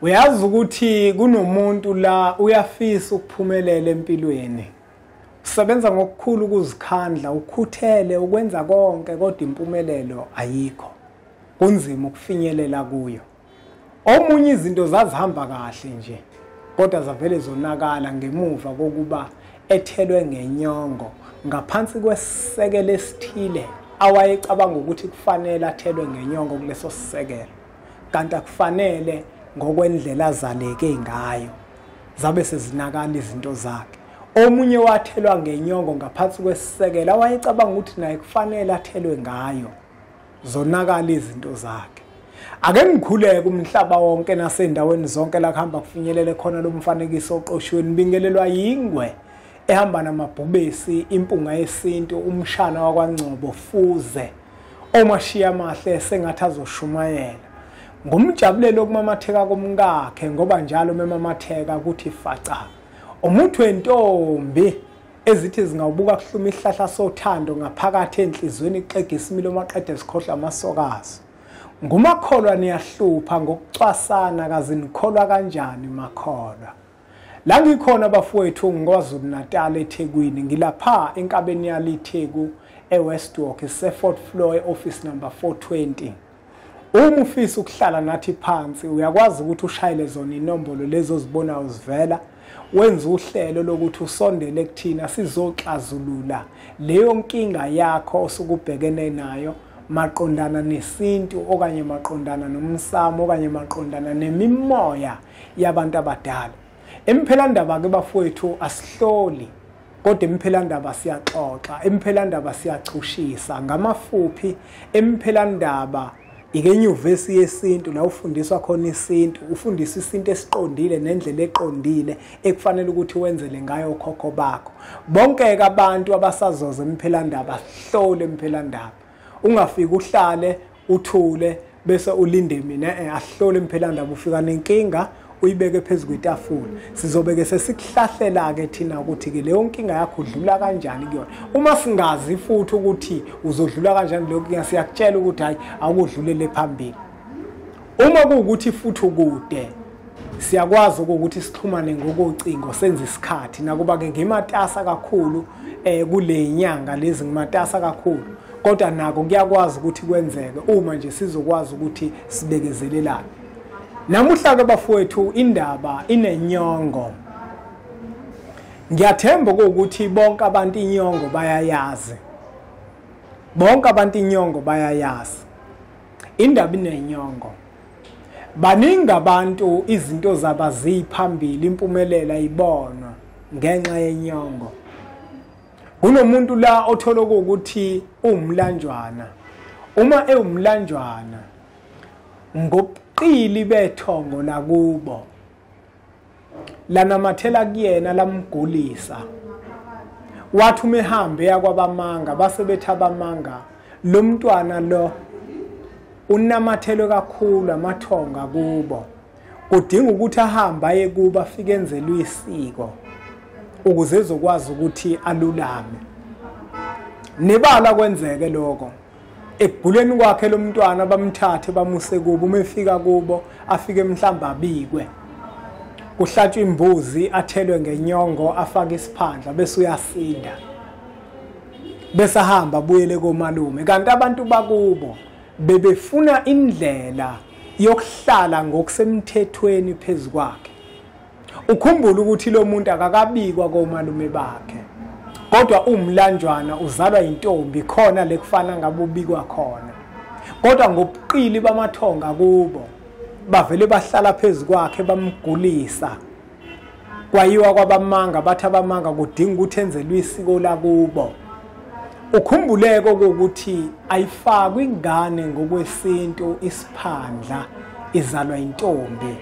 Uyazi ukuthi kunomuntu la uyafisa ukuphumelela empilweni. Usebenza ngokukhulu ukuzikhandla, ukhuthele ukwenza konke kodwa impumelelo ayikho. Kunzima ukufinyelela kuyo. Omunye izinto zazihamba kahle nje, kodwa zavele zonakala ngemuva kokuba ethelwe ngenyongo ngaphansi kwesisekelo esithile awayecabanga ukuthi kufanele athelwe ngenyongo kuleso sisekelo, kanti akufanele ngokwendlela azaleke ngayo. Zabe sezinakala izinto zakhe. Omunye wathelwa ngenyongo ngaphansi kwesisekelo awayecabanga ukuthi naye kufanele athelwe ngayo, zonakala izinto zakhe. Ake ngikhuleke umhlaba wonke nasendaweni zonke la kuhamba kufinyelele khona lo mfanekiso oqoshiwe. Nibingelelwa yingwe ehamba namabhubesi, impunga yesintu, umshana wakwaNgcobo Fuze, omashiya amahle sengathi azoshumayela. Ngumjabulelo okumamatheka komkakhe ngoba njalo memamatheka kuthi faca. Umuthi wentombi ezithi zingawubuka kuhluma isihlahla sothando ngaphakathi enhlizweni ixega isimilo maqede sikhohlwa amasokazo. Ngumakholwa niyahlupha ngokucwasana, kazi nikholwa kanjani makholwa? La ngikhona bafowethu ngKwaZulu Natal eThekwini, ngilapha enkabeni yaliTheku eWestwalk, ise-fourth floor e-office number 420. Uma ufisa ukuhlala nathi phansi uyakwazi ukuthi ushayele zona inombolo lezo ozibonayo zivela, wenze uhlelo lokuthi usondele kuthina sizoxazulula leyo nkinga yakho osukubhekene nayo maqondana nesintu okanye maqondana nomsamo okanye maqondana nemimoya yabantu abadala. Emphelandaba ke bafowethu asihloli, kodwa emphelandaba siyaxoxa, emphelandaba siyachushisa ngamafuphi. Emphelandaba ikenyuvesi yesintu la ufundiswa khona isintu, ufundiswa isintu esiqondile nendlela eqondile ekufanele ukuthi wenzele ngayo okhokho bakho. Bonke ke abantu abasazoza emphelandaba hlole emphelandaba. Ungafiki uhlale uthule bese ulinde mina, ahlole emphelandaba. Ufika nenkinga uyibeke phezu kwetafula, sizobeke sesikuhlahlela ke thina ukuthi ke leyo nkinga yakho udlula kanjani kuyona. Uma singazi futhi ukuthi uzodlula kanjani leyo nkinga, siyakutshela ukuthi hayi awudlulele phambili. Uma kuwukuthi futhi ukude, siyakwazi ukuthi sixhumane ngokocingo senze isikhathi. Nakuba ke ngimatasa kakhulu kule nyanga lezi, ngimatasa kakhulu, kodwa nako kuyakwazi ukuthi kwenzeke uma nje sizokwazi ukuthi sibekezelelane. Namuhla ke bafowethu indaba inenyongo. Ngiyathemba ukuthi bonke abantu inyongo bayayazi. Bonke abantu inyongo bayayazi. Indaba inenyongo. Baningi abantu izinto zaba ziphambili, impumelelo ayibonwa ngenxa yenyongo. Kunomuntu la othola ukuthi umlanjwana. Uma ewumlanjwana ngobuqili bethongo lakubo lanamathela kuyena lamgulisa, wathi uma ehambe yakwabamanga base bethi abamanga lo mntwana lo unamathelwe kakhulu amathonga kubo, kudinga ukuthi ahambe aye kuba afike enzelwe isiko ukuze ezokwazi ukuthi alulame. Nebala kwenzeke lokho ekuguleni kwakhe lo mntwana, bamthathe bamuse kubo. Uma efika kubo afike mhlamba abikwe, kuhlatshwe imbuzi, athelwe ngenyongo, afake isiphandla, bese uyasinda, bese ahamba abuyele komalume. Kanti abantu bakubo bebefuna indlela yokuhlala ngokusemthethweni phezu kwakhe. Ukhumbule ukuthi lo muntu akakabikwa komalume bakhe, kodwa umlanjwana uzalwa intombi khona lekufana ngabe ubikwa khona, kodwa ngobuqili bamathonga kubo bavele bahlala phezu kwakhe bamgulisa. Kwayiwa kwabamanga, bathi abamanga kudinga ukuthi enzelwe isiko lakubo. Ukhumbuleke ukuthi ayifakwe ingane ngokwesintu isiphandla, izalwa intombi.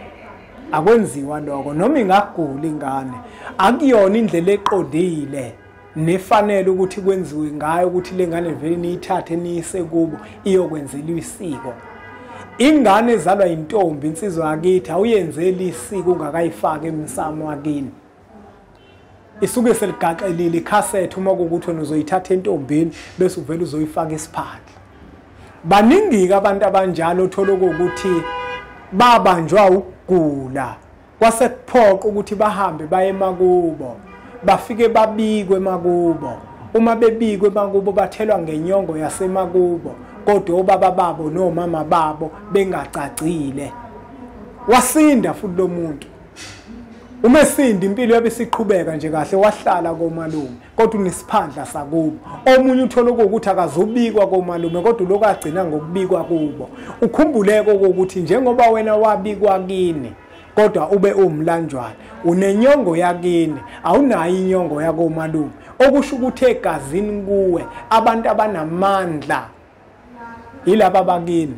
Akwenziwa lokho, noma ingagula ingane akuyona indlela eqondile nefanele ukuthi kwenziwe ngayo ukuthi lengane vele niyithathe niyise kubo iyokwenzelwa isiko. Ingane ezalwa intombi, insizwa yakithi, awuyenzeli isiko ungakayifaki emsamo wakini. Isuke seligaxelile ikhasethe uma kuwukuthi wena uzoyithatha entombini bese uvele uzoyifaka isiphandla. Baningi-ke abantu abanjalo othola ukuthi Babanjwa ukugula, kwase kuphoqa ukuthi bahambe baye emakubo, bafike babikwe emakubo. Uma bebikwe emakubo bathelwa ngenyongo yasemakubo, kodwa obaba babo nomama babo bengacacile. Wasinda futhi lo muntu. Uma esinda impilo yabe isiqhubeka nje kahle, wahlala komalume, kodwa unesiphandla sakubo. Omunye uthola ukuthi akazobikwa komalume, kodwa lokho agcina ngokubikwa kubo. Ukhumbuleke ukuthi njengoba wena wabikwa kini, kodwa ube umlanjwana, unenyongo yakini, awunayo inyongo yakomalume. Okusho ukuthi egazini kuwe abantu abanamandla yilaba bakini.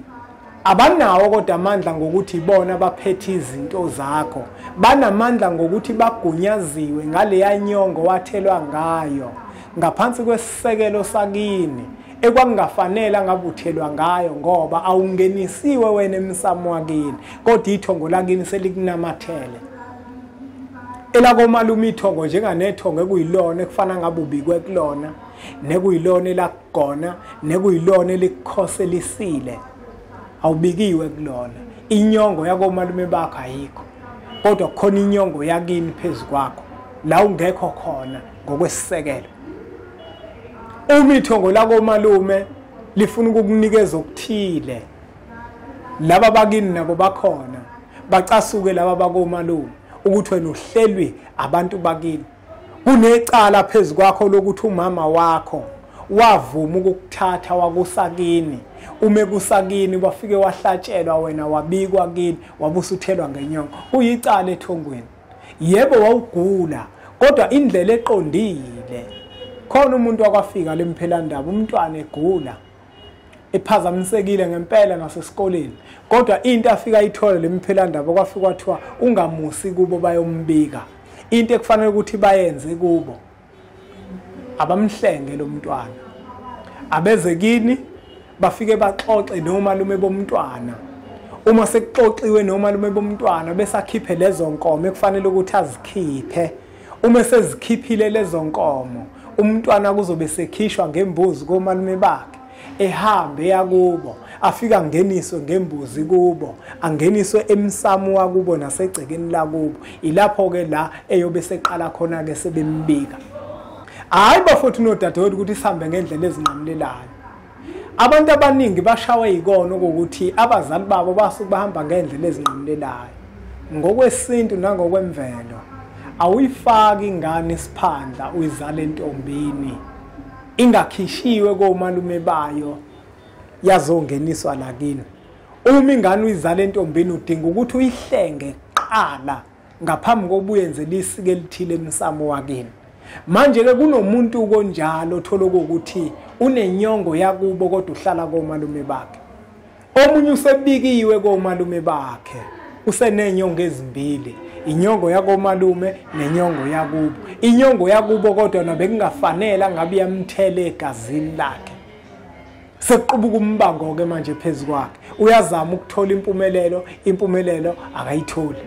Abanawo kodwa amandla ngokuthi ibona baphethe izinto zakho, banamandla ngokuthi bagunyaziwe ngaleya nyongo wathelwa ngayo ngaphansi kwesisekelo sakini ekwakungafanele ngabuthelwa ngayo, ngoba awungenisiwe wena emsamo wakini, kodwa ithongo lakini selikunamathele. Elakomalume ithongo njenganethongo ekuyilona ekufana ngabe ubikwe kulona, nekuyilona elakugona, nekuyilona elikukhoselisile, awubikiwe kulona. Inyongo yakomalume bakho ayikho, kodwa kukhona inyongo yakini phezu kwakho la ungekho khona ngokwesisekelo. Uma ithongo lakomalume lifuna ukukunikeza okuthile, laba bakini nabo bakhona, bacasuke laba bakomalume ukuthi wena uhlelwe abantu bakini. Kunecala phezu kwakho lokuthi umama wakho wavuma ukukuthatha wakusakini. Uma kusakini wafike wahlatshelwa wena, wabikwa kini, wabusuthelwa ngenyongo. Kuyicala ethongweni. Yebo wawugula, kodwa indlela eqondile. Khona umuntu wakwafika lemphelandaba, umntwana egula, ephazamisekile ngempela nasesikoleni, kodwa into afika ayithole lemphelandaba kwafika kwathiwa ungamusi kubo bayombika. Into ekufanele ukuthi bayenze kubo, abamhlenge lo mntwana, abeze kini bafike baxoxe nomalume bomntwana. Uma sekuxoxiwe nomalume bomntwana, besakhiphe lezo nkomo ekufanele ukuthi azikhiphe. Uma sezikhiphile lezo nkomo, umntwana kuzobe sekhishwa ngembuzi komalume bakhe, ehambe yakubo, afika angeniswe ngembuzi kubo, angeniswe emsamo wakubo nasegcekeni lakubo. Ilapho ke la eyobe seqala khona ke sebembika. Hayi bafowethu nodadewethu ukuthi sihambe ngendlela ezinqamulelayo. Abantu abaningi bashawe yikona ukuthi abazali babo basuke bahamba ngendlela ezinqamulelayo. Ngokwesintu nangokwemvelo, awuyifaki ingane isiphandla uyizale entombini ingakhishiwe komalume bayo yazongeniswa lakini. Uma ingane uyizale entombini, udinga ukuthi uyihlenge kuqala ngaphambi kokuba isiko elithile emsamo wakini. Manje ke kunomuntu konjalo othola ukuthi unenyongo yakubo kodwa uhlala komalume bakhe. Omunye usebikiwe komalume bakhe, usenenyongo ezimbili, inyongo yakomalume nenyongo yakubo. Inyongo yakubo kodwa nabekungafanele ngabe iyamthela egazini lakhe. Sekuqubuka umbango ke manje phezu kwakhe. Uyazama ukuthola impumelelo, impumelelo akayitholi.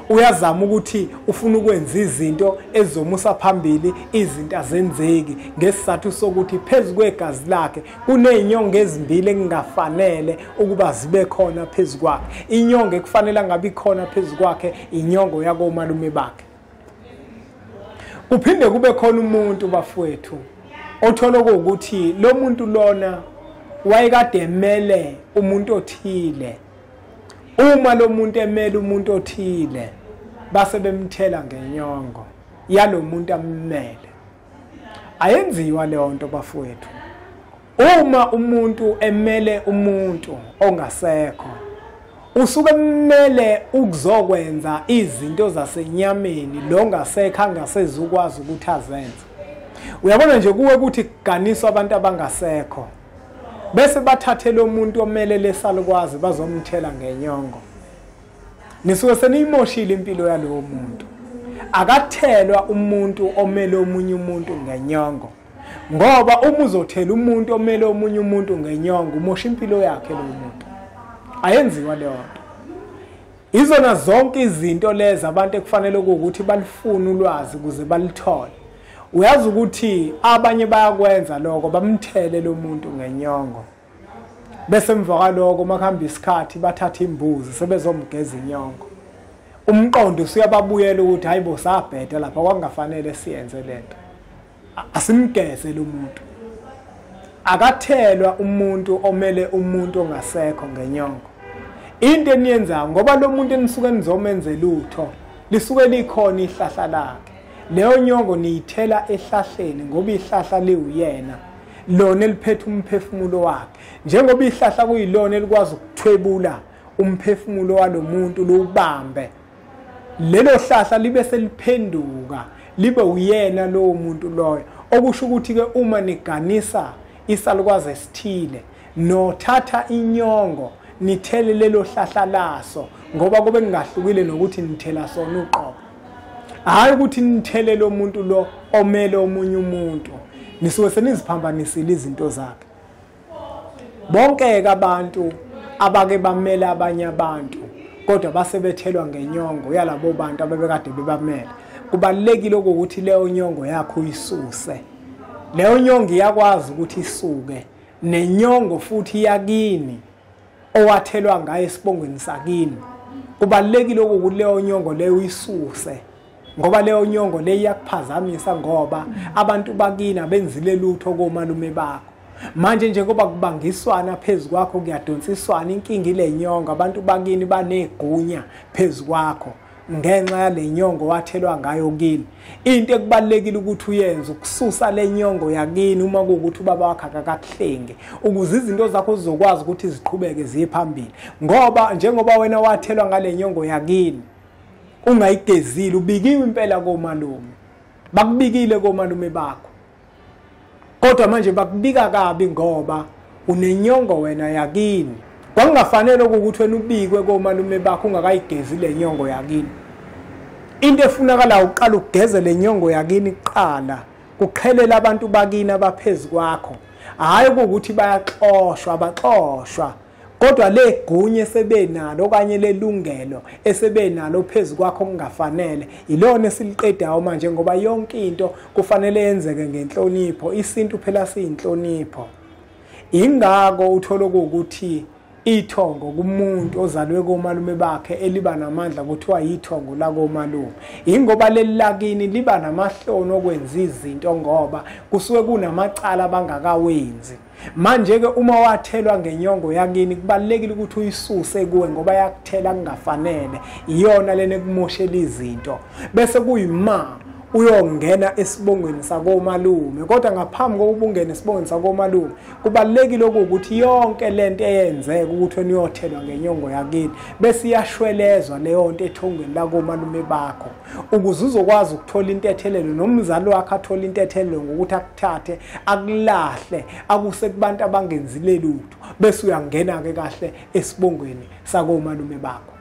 Uyazama ukuthi ufuna ukwenza izinto ezizomusa phambili, izinto azenzeki ngesizathu sokuthi phezu kwegazi lakhe kunezinyongo ezimbili engafanele ukuba zibe khona phezu kwakhe. Inyongo ekufanele ngabe ikhona phezu kwakhe inyongo yakomalume bakhe. Kuphinde kube khona umuntu bafowethu othola ukuthi lo muntu lona wayekade emele umuntu othile. Uma lo muntu emele umuntu othile, base bemthela ngenyongo yalo muntu ammele. Ayenziwa leyo nto bafowethu. Uma umuntu emele umuntu ongasekho, usuke emele ukuzokwenza izinto zasenyameni lo ngasekho angasezukwazi ukuthi azenze. Uyabona nje kuwe ukuthi kuganiswa abantu abangasekho, bese bathathe lo muntu omele lesalukwazi bazomthela ngenyongo. Nisuke seniyimoshile impilo yalowo muntu. Akathelwa umuntu omele omunye umuntu ngenyongo, ngoba uma uzothela umuntu omele omunye umuntu ngenyongo, umosha impilo yakhe lo muntu. Ayenziwa leyo nto. Izona zonke izinto lezi abantu ekufanele ukuthi balifune ulwazi ukuze balithole. Uyazi ukuthi abanye bayakwenza lokho, bamthele lo muntu ngenyongo. Bese emva kwaloko makuhamba isikhathi bathatha imbuzi sebezomgeza inyongo. Umqondo usuyababuyela ukuthi hayibo sabheda lapha, kwakungafanele siyenze lento, asimgeze lo muntu. Akathelwa umuntu omele umuntu ongasekho ngenyongo. Into eniyenzayo, ngoba lo muntu enisuke nizomenze lutho, lisuke likhona ihlahla lakhe. Leyo nyongo niyithela ehlahleni, ngoba ihlahla liwuyena lona eliphethe umphefumulo wakhe. Njengoba ihlahla kuyilona elikwazi ukuthwebula umphefumulo walomuntu liwubambe, lelo hlahla libe seliphenduka libe uyena lowo muntu loyo. Okusho ukuthi ke uma niganisa isalukwazi esithile, nothatha inyongo nithele lelo hlahla laso, ngoba kube kungahlukile nokuthi nithela sona uqobo. Hayi ukuthi nithele lo muntu lo omele omunye umuntu, nisuke seniziphambanisile izinto zakhe. Bonke ke abantu abake bamela abanye abantu kodwa basebethelwa ngenyongo yalabo bantu abebekade bebamela, kubalulekile ukuthi leyo nyongo yakho uyisuse. Leyo nyongo iyakwazi ukuthi isuke, nenyongo futhi yakini owathelwa ngayo esibongweni sakini. Kubalulekile ukuthi leyo nyongo leyo uyisuse, ngoba leyo nyongo leyo iyakuphazamisa, ngoba abantu bakini abenzile lutho komalume bakho. Manje njengoba kubangiswana phezu kwakho, kuyadonsiswana inkinga ile nyongo, abantu bakini banegunya phezu kwakho ngenxa yale nyongo wathelwa ngayo kini. Into ekubalulekile ukuthi uyenze ukususa le nyongo yakini uma kuwukuthi ubaba wakho akakakuhlengi, ukuze izinto zakho zizokwazi ukuthi ziqhubeke ziye phambili. Ngoba njengoba wena wathelwa ngale nyongo yakini ungayigezile, ubikiwe impela komalume, bakubikile komalume bakho, kodwa manje bakubika kabi ngoba unenyongo wena yakini. Kwakungafanele ukuthi wena ubikwe komalume bakho ungakayigezi le nyongo yakini. Into efunakala uqala ugeze le nyongo yakini kuqala, kuqhelela abantu bakini abaphezulu kwakho. Hayi ukuthi bayaxoshwa, abaxoshwa, kodwa le gunya esebenalo okanye lelungelo esebenalo phezulu kwakho kungafanele, ilona esiliqedayo manje, ngoba yonke into kufanele yenzeke ngenhlonipho. Isintu phela siyinhlonipho. Ingako uthola ukuthi ithongo kumuntu ozalwe komalume bakhe eliba namandla kuthiwa yithongo la komalume, ingoba leli lakini liba namahloni okwenza izinto, ngoba kusuke kunamacala abangakawenzi. Manje ke uma wathelwa ngenyongo yakini, kubalulekile ukuthi uyisuse kuwe, ngoba yakuthela kungafanele, iyona lena ekumoshela izinto. Bese kuyima uyongena esibongweni sakomalume. Kodwa ngaphambi kokuba ungene esibongweni sakomalume, kubalulekile ukuthi yonke lento eyenzeka ukuthi wena uyothelwa ngenyongo yakini bese iyashwelezwa leyo nto ethongweni lakomalume bakho, ukuze uzokwazi ukuthola intethelelo, nomzali wakho athole intethelelo ngokuthi akuthathe akulahle akuse kubantu abangenzile lutho, bese uyangena ke kahle esibongweni sakomalume bakho.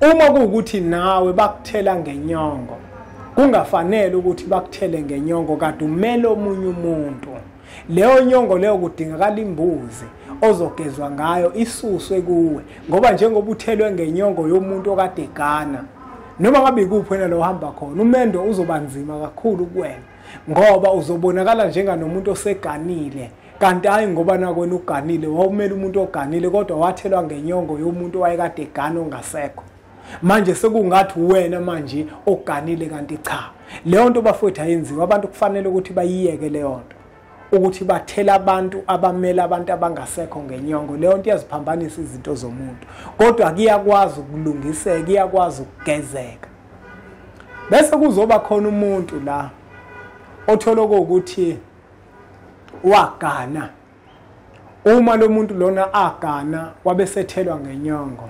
Uma kuwukuthi nawe bakuthela ngenyongo, kungafanele ukuthi bakuthele ngenyongo kade umele omunye umuntu, leyo nyongo leyo kudingakala imbuzi ozogezwa ngayo isuswe kuwe, ngoba njengoba uthelwe ngenyongo yomuntu okade egana, noma ngabe ikuphi wena lo uhamba khona, umendo uzoba nzima kakhulu kuwena, ngoba uzobonakala njenganomuntu oseganile, kanti hayi ngoba nakwena uganile, wawumele umuntu oganile, kodwa wathelwa ngenyongo yomuntu owayekade egana ongasekho. Manje sekungathi wena manje oganile, kanti cha. Leyo nto bafowethu ayenziwa, abantu kufanele ukuthi bayiyeke leyo nto, ukuthi bathela abantu abamela abantu abangasekho ngenyongo. Leyo nto iyaziphambanisa izinto zomuntu, kodwa kuyakwazi ukulungiseka, kuyakwazi ukugezeka. Bese kuzoba khona umuntu la othola ukuthi wagana. Uma lo muntu lona agana wabesethelwa ngenyongo,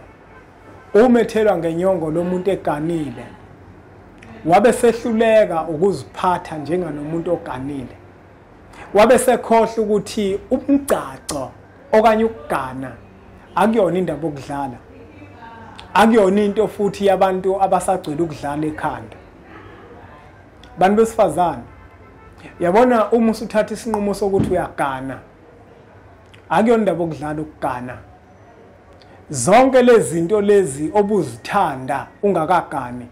uma ethelwa ngenyongo lo muntu eganile, wabe sehluleka ukuziphatha njenganomuntu oganile, wabe sekhohlwa ukuthi umgcaco okanye ukugana akuyona indaba okudlala, akuyona into futhi yabantu abasagcwele ukudlala ekhanda. Bantu besifazane, yabona uma usuthatha isinqumo sokuthi uyagana, akuyona indaba okudlala ukugana. Zonke lezi zinto lezi obuzithanda ungakagani,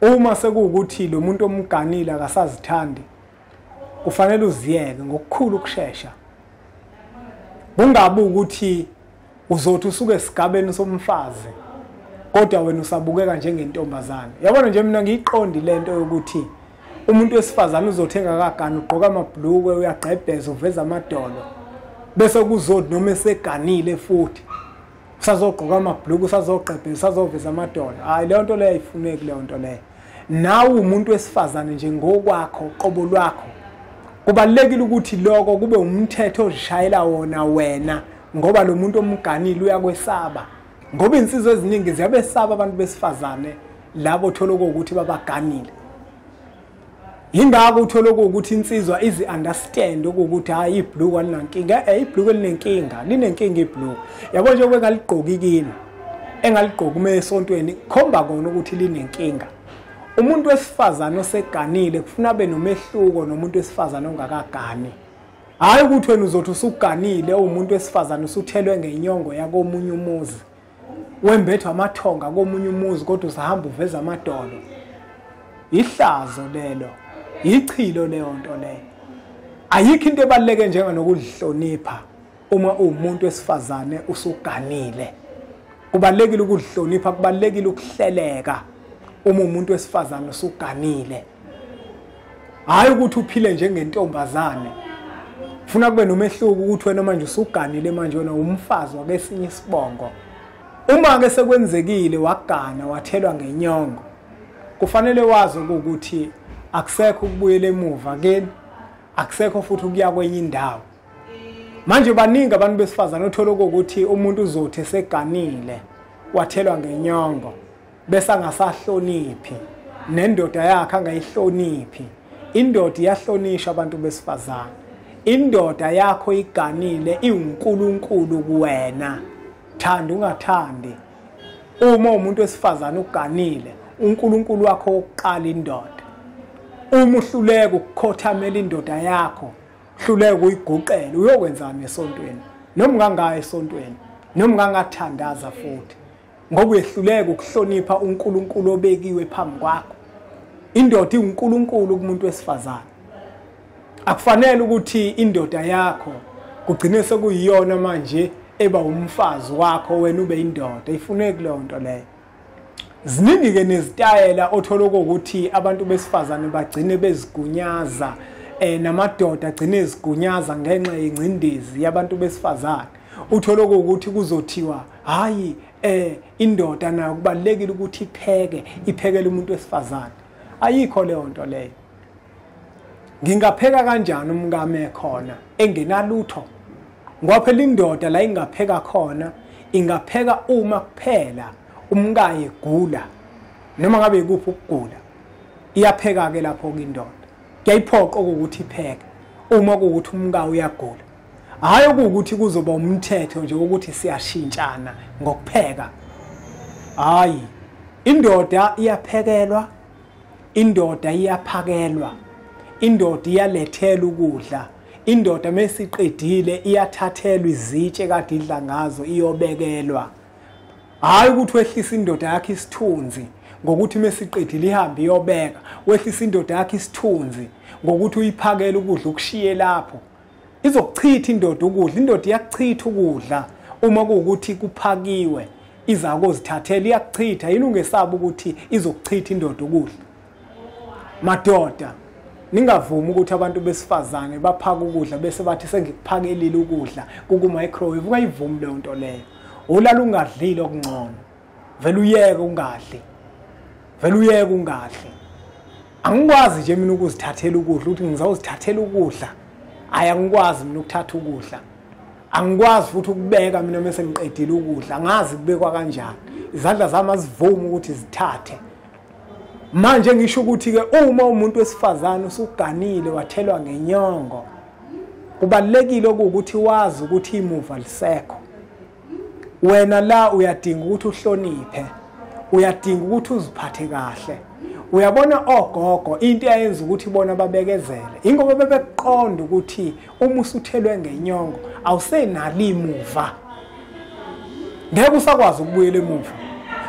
uma sekuwukuthi lo muntu omganile akasazithandi, kufanele uziyeke ngokukhulu ukushesha. Kungabi ukuthi uzothi usuke esigabeni somfazi kodwa wena usabukeka njengentombazane. Yabona nje mina ngiyiqondi lento yokuthi umuntu wesifazane uzothenga kagana, ugqoka amabhlukwe, uyagqebheza, uveza amadolo, bese kuzothi noma eseganile futhi usazogqoka amabhlukwe, usazogqebheza, usazoveza amadolo. Hayi, leyo nto leyo ayifuneki, leyo nto leyo. Nawe umuntu wesifazane nje ngokwakho, qobo lwakho, kubalulekile ukuthi lokho kube umthetho ozishayela wona wena, ngoba lo muntu omganile uyakwesaba. Ngoba insizwe eziningi ziyabesaba abantu besifazane labo thola ukuthi babaganile. Yingakho uthola ukuthi insizwa izi understand ukuthi hayi ibhlukwe alinankinga, ibhlukwe linenkinga, linenkinga ibhlukwe. Yabo nje bengaligqoki kini, engaligqoki uma esontweni, khomba kona ukuthi linenkinga. Umuntu wesifazane oseganile kufuna abe nomehluko nomuntu wesifazane ongakagani. Hayi ukuthi wena uzothi usuganile umuntu wesifazane usuthelwe ngenyongo yakomunye umuzi, wembethwa amathonga komunye umuzi, kodwa usahamba uveza amadolo. Ihlazo lelo, ichilo leyo nto leyo. Ayikho into ebaluleke njenganokuzihlonipha uma uwumuntu wesifazane usuganile. Kubalulekile ukuzihlonipha, kubalulekile ukuhleleka uma umuntu wesifazane usuganile. Hayi ukuthi uphile njengentombazane. Funa kube nomehluko ukuthi wena manje usuganile, manje wena umfazi wakesinye isibongo. Uma ke sekwenzekile wagana wathelwa ngenyongo, kufanele wazi ukuthi akusekho ukubuyela emuva keni, akusekho futhi ukuya kwenye indawo. Manje baningi abantu besifazane othola ukuthi umuntu uzothi eseganile wathelwa ngenyongo bese angasahloniphi nendoda yakhe, angayihloniphi. Indoda iyahlonishwa abantu besifazane. Indoda yakho iganile iwuNkulunkulu kuwena, thanda ungathandi. Uma umuntu wesifazane uganile, uNkulunkulu wakho wokuqala indoda. Uma uhluleka ukukhothamela indoda yakho, hluleka uyiguqela, uyokwenzani esontweni? Noma ungangaya esontweni, noma ungangathandaza futhi, ngoba uyehluleka ukuhlonipha uNkulunkulu obekiwe phambi kwakho. Indoda iwuNkulunkulu kumuntu wesifazane. Akufanele ukuthi indoda yakho kugcine sekuyiyona manje eba umfazi wakho, wena ube indoda. Ifuneki leyo nto leyo. Ziningi ke nezitayela othola ukuthi abantu besifazane bagcine bezigunyaza, namadoda agcine ezigunyaza ngenxa yengcindezi yabantu besifazane. Uthola ukuthi kuzothiwa hayi, indoda nayo kubalulekile ukuthi ipheke, iphekele umuntu wesifazane. Ayikho leyo nto leyo. Ngingapheka kanjani umkami ekhona engenalutho? Ngoba phela indoda la ingapheka khona, ingapheka uma kuphela umkayo egula, noma ngabe ikuphi ukugula, iyapheka ke lapho ke indoda. Kuyayiphoqa ukuthi ipheke uma kuwukuthi umkayo uyagula. Hayi ukuthi kuzoba umthetho nje ukuthi siyashintshana ngokupheka. Hayi, indoda iyaphekelwa, indoda iyaphakelwa, indoda iyalethela ukudla, indoda mesiqedile iyathathelwa izitshe kade idla ngazo iyobekelwa. Hayi ukuthi wehlisa indoda yakhe isithunzi ngokuthi mesiqedile ihambe iyobeka, wehlisa indoda yakhe isithunzi ngokuthi uyiphakele ukudla ukushiye lapho. Izokuchitha indoda ukudla, indoda iyakuchitha ukudla uma kuwukuthi kuphakiwe, iza kozithathela, iyakuchitha. Yini ungesabi ukuthi izokuchitha indoda ukudla? Madoda, ningavumi ukuthi abantu besifazane baphaka ukudla bese bathi sengikuphakelile ukudla kuku-microwave. Ungayivumi leyo nto leyo. Ulala ungadlile okungcono, vele uyeke ungadli, vele uyeke ungadli. Angikwazi nje mina ukuzithathela ukudla, ukuthi ngizawuzithathela ukudla. Hayi, angikwazi mina ukuthatha ukudla, angikwazi futhi ukubeka mina mase ngiqedile ukudla. Angazi kubekwa kanjani, izandla zami azivumi ukuthi zithathe. Manje ngisho ukuthi ke uma umuntu wesifazane usuganile wathelwa ngenyongo, kubalulekile ukuthi wazi ukuthi imuva lisekho. Wena la uyadinga ukuthi uhloniphe, uyadinga ukuthi uziphathe kahle. Uyabona ogogo into eyenza ukuthi bona babekezele, ingoba bebeqonda ukuthi uma usuthelwe ngenyongo awusenalo imuva, ngeke usakwazi ukubuyela emuva.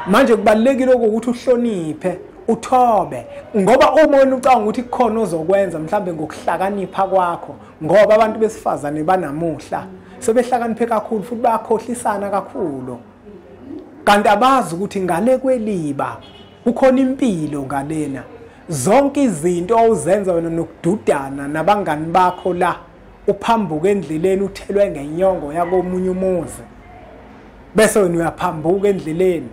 Manje kubalulekile ukuthi uhloniphe, uthobe, ngoba uma wena ucabanga ukuthi kukhona ozokwenza mhlambe ngokuhlakanipha kwakho, ngoba abantu besifazane banamuhla Sebehlakaniphe kakhulu futhi bayakhohlisana kakhulu. Kanti abazi ukuthi ngale kweliba kukhona impilo ngalena. Zonke izinto ozenza wena nokududana nabangani bakho la, uphambuka endleleni uthelwe ngenyongo yakomunye umuzi, bese wena uyaphambuka endleleni.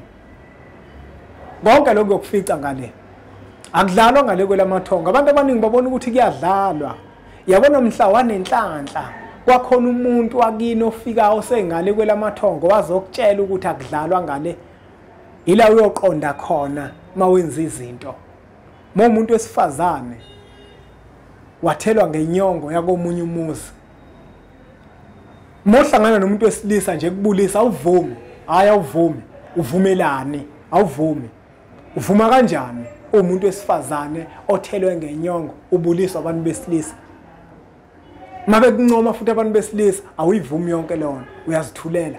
Konke lokho kuyokufica ngale. Akudlalwa ngale kwelamathongo. Abantu abaningi babona ukuthi kuyadlalwa. Yabona mhla wanenhlanhla kwakhona umuntu wakini ofika osengale kwelamathongo wazokutshela ukuthi akudlalwa ngale, ila uyoqonda khona mawenza izinto. Uma umuntu wesifazane wathelwa ngenyongo yakomunye umuzi, mohlangana nomuntu wesilisa nje kubulisa, awuvumi. Hayi, awuvumi. Uvumelani? Awuvumi. Uvuma kanjani umuntu wesifazane othelwe ngenyongo ubuliswa abantu besilisa? Mabe kuncoma futhi abantu besilisa, awuyivumi yonke leyo, uyazithulela.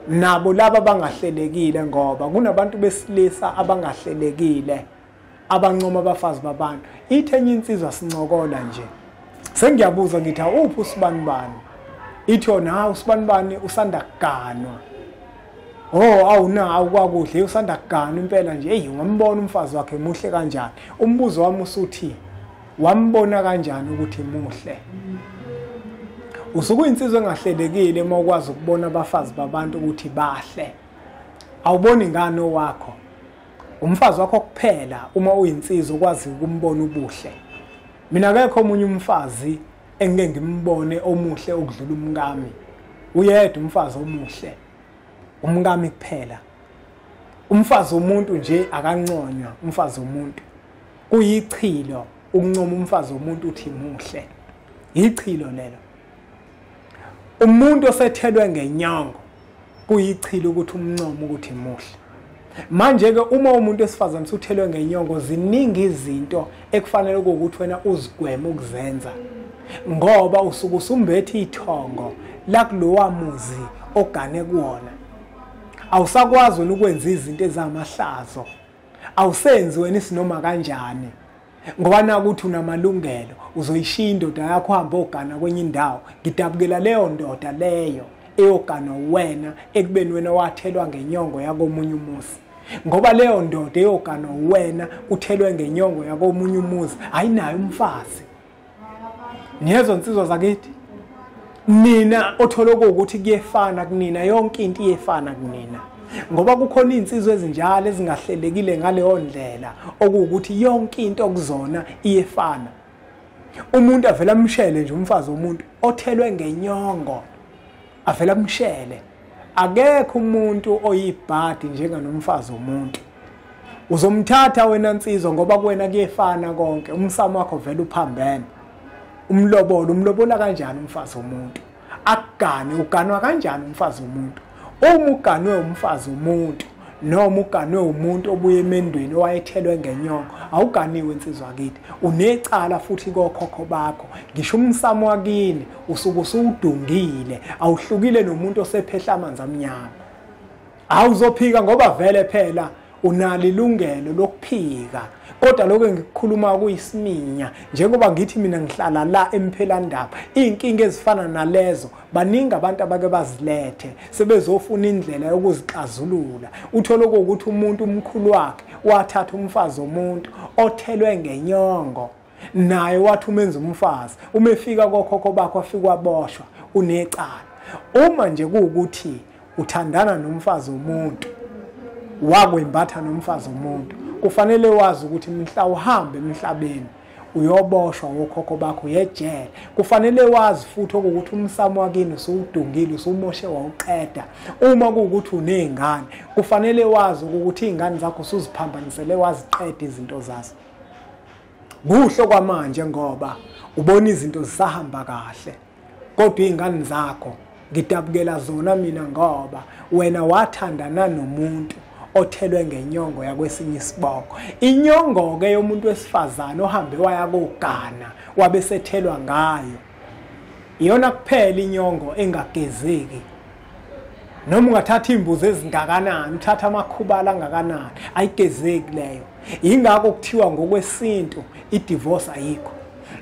Nabo laba abangahlelekile, ngoba kunabantu besilisa abangahlelekile abancoma abafazi babantu. Ithe enye insizwa sincokola nje, sengiyabuza ngithi awuphi usibanibani? Ithi yona hawu usibanibani usanda kuganwa. Oh, awuna awukwakuhle, usanda kuganwa impela nje. Hey, ungambona umfazi wakhe muhle kanjani? Umbuzo wami usuthi wambona kanjani ukuthi muhle? Usukuyinsizwa engahlelekile uma ukwazi ukubona abafazi babantu ukuthi bahle. Awuboni ngani owakho? Umfazi wakho kuphela uma uyinsizwa ukwazi ukumbona ubuhle. Mina akekho omunye umfazi engike ngimbone omuhle okudlula umkami. Uyedwa umfazi omuhle, umkami kuphela. Umfazi womuntu nje akanconywa, umfazi womuntu. Kuyichilo ukuncoma umfazi womuntu uthi muhle. Yichilo lelo. Umuntu osethelwe ngenyongo kuyichilo ukuthi umncome ukuthi muhle. Manje ke uma umuntu wesifazane usuthelwe ngenyongo, ziningi izinto ekufanele ukuthi wena uzigweme ukuzenza, ngoba usuke usumbethe ithongo lakulowa muzi ogane kuwona. Awusakwazi wena ukwenza izinto ezamahlazo, awusenzi wena isinoma kanjani, ngoba nakuthi unamalungelo. Uzoyishiya indoda yakho uhambe ogana kwenye indawo. Ngidabukela leyo ndoda leyo eyogana wena ekubeni wena wathelwa ngenyongo yakomunye umuzi, ngoba leyo ndoda eyogana wena uthelwe ngenyongo yakomunye umuzi ayinayo umfazi. Niyezo nsizwa zakithi nina othola ukuthi kuyefana kunina, yonke into iyefana kunina, ngoba kukhona izinsizwa ezinjalo ezingahlelekile ngaleyo ndlela okuwukuthi yonke into kuzona iyefana. Umuntu avela amshele nje umfazi womuntu othelwe ngenyongo, avela amshele. Akekho umuntu oyibhadi njenganomfazi womuntu. Uzomthatha wena nsizwa ngoba kuwena kuyefana konke, umsamo wakho vele uphambene. Umlobolo, umlobola kanjani umfazi womuntu? Akugane, uganwa kanjani umfazi womuntu? Uma uganwe umfazi womuntu noma uganwe umuntu obuye emendweni owayethelwe ngenyongo, awuganiwe insizwa kithi. Unecala futhi kokhokho bakho. Ngisho umsamo wakini usuke usuwudungile, awuhlukile nomuntu osephehla amanzi amnyama. Awuzophika ngoba vele phela unalo ilungelo lokuphika. Kodwa lokho engikukhuluma kuyisiminya, njengoba ngithi mina ngihlala la eMphelandaba, iy'nkinga ezifana nalezo baningi abantu abake bazilethe sebezofuna indlela yokuzixazulula. Uthole ukuthi umuntu umkhulu wakhe wathatha umfazi womuntu othelwe ngenyongo, naye wathi umenza umfazi, uma efika kokhokho bakhe wafika waboshwa, unecala. Uma nje kuwukuthi uthandana nomfazi womuntu, wakwembatha nomfazi womuntu, kufanele wazi ukuthi mhla uhambe emhlabeni uyoboshwa wokhokho bakho uyejele. Kufanele wazi futhi ukuthi umsamo wakini usuwudungile, usumoshe wawuqeda. Uma kuwukuthi uney'ngane, kufanele wazi ukuthi iy'ngane zakho usuziphambanisele waziqeda izinto zazo. Kuhle kwamanje ngoba ubona izinto zisahamba kahle, kodwa iy'ngane zakho ngidabukela zona mina, ngoba wena wathandana nomuntu othelwe ngenyongo yakwesinye isibongo. Inyongo ke yomuntu wesifazane ohambe waya kogana wabe sethelwa ngayo, iyona kuphela inyongo engagezeki. Noma ungathatha imbuzi ezingakanani, uthatha amakhubala angakanani, ayigezeki leyo. Ingakho kuthiwa ngokwesintu idivorce ayikho,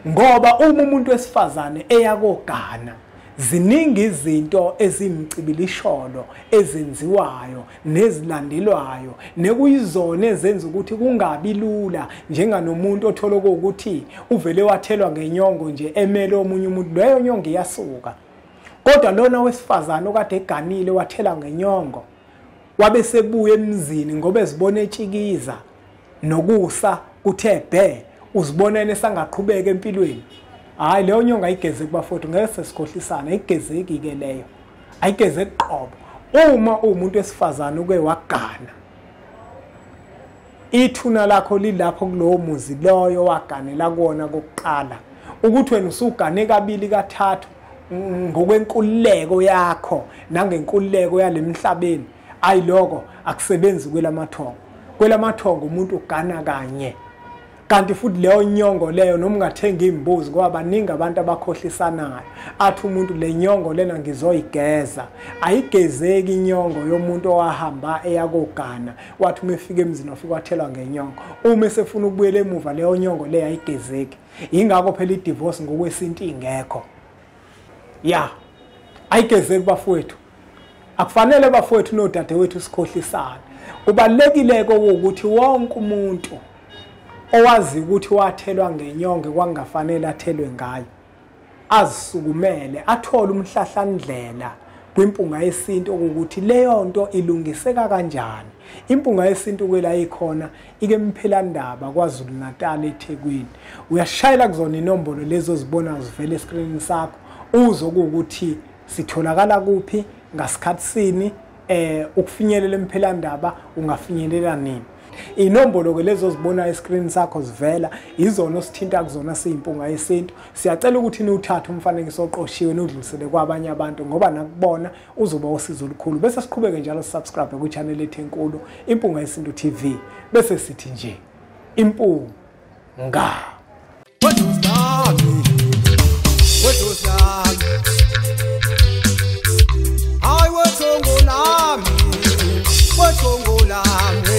ngoba uma umuntu wesifazane eya kogana Ziningi izinto ezimcibilisholo ezenziwayo nezilandelwayo nekuyizona ezenza ukuthi kungabi lula, njenganomuntu othola ukuthi uvele wathelwa ngenyongo nje emele omunye umuntu, leyo nyongo iyasuka. Kodwa lona wesifazane okade eganile wathela ngenyongo wabe sebuya emzini ngoba ezibona etshikiza nokusa kuthe bhe, uzibona esangaqhubeka empilweni. Hayi, leyo nyongo ayigezeki bafowethu, ngeke sesikhohlisana, ayigezeki ke leyo, ayigezeki qobo. Uma uwumuntu wesifazane uke wagana, ithuna lakho lilapho kulowo muzi loyo waganela kuwona kokuqala. Ukuthi wena usugane kabili kathathu ngokwenkululeko yakho nangenkululeko yalemhlabeni, ayi lokho akusebenzi kwelamathongo. Kwelamathongo umuntu ugana kanye. Kanti futhi leyo nyongo leyo noma ungathenga imbuzi, ngoba baningi abantu abakhohlisanayo, athi umuntu le nyongo lena ngizoyigeza. Ayigezeki inyongo yomuntu owahamba eyakogana, wathi uma efika emzini wafika wathelwa ngenyongo. Uma esefuna ukubuyela emuva leyo nyongo leyo ayigezeki. Ingakho phela i-divorce ngokwesintu ingekho. Ya, ayigezeki bafowethu. Akufanele bafowethu nodadewethu sikhohlisane. Kubalulekile ukuthi wonke umuntu owazi ukuthi wathelwa ngenyongo kwangafanele athelwe ngayo azisukumele athole umhlahlandlela kwimpunga yesintu ukuthi leyo nto ilungiseka kanjani. Impunga yesintu kwela ikhona ike Mphelandaba KwaZulu Natal eThekwini. Uyashayela kuzona inombolo lezo ozibona zivele escreenini sakho, uzokuthi sitholakala kuphi ngasikhathi sini, ukufinyelela eMphelandaba ungafinyelela nini. Inombolo ke lezo zibona escreen sakho zivela izona osithinta kuzona siyimpunga yesintu. Siyacela ukuthi niwuthathe umfanekiso oqoshiwe niwudlulisele kwabanye abantu, ngoba nakubona uzoba usizo olukhulu. Bese siqhubeke njalo subscribe ku channel ethu enkulu Impunga Yesintu TV. Bese sithi nje impunga. Hayi wethongo lami, wethongo lami.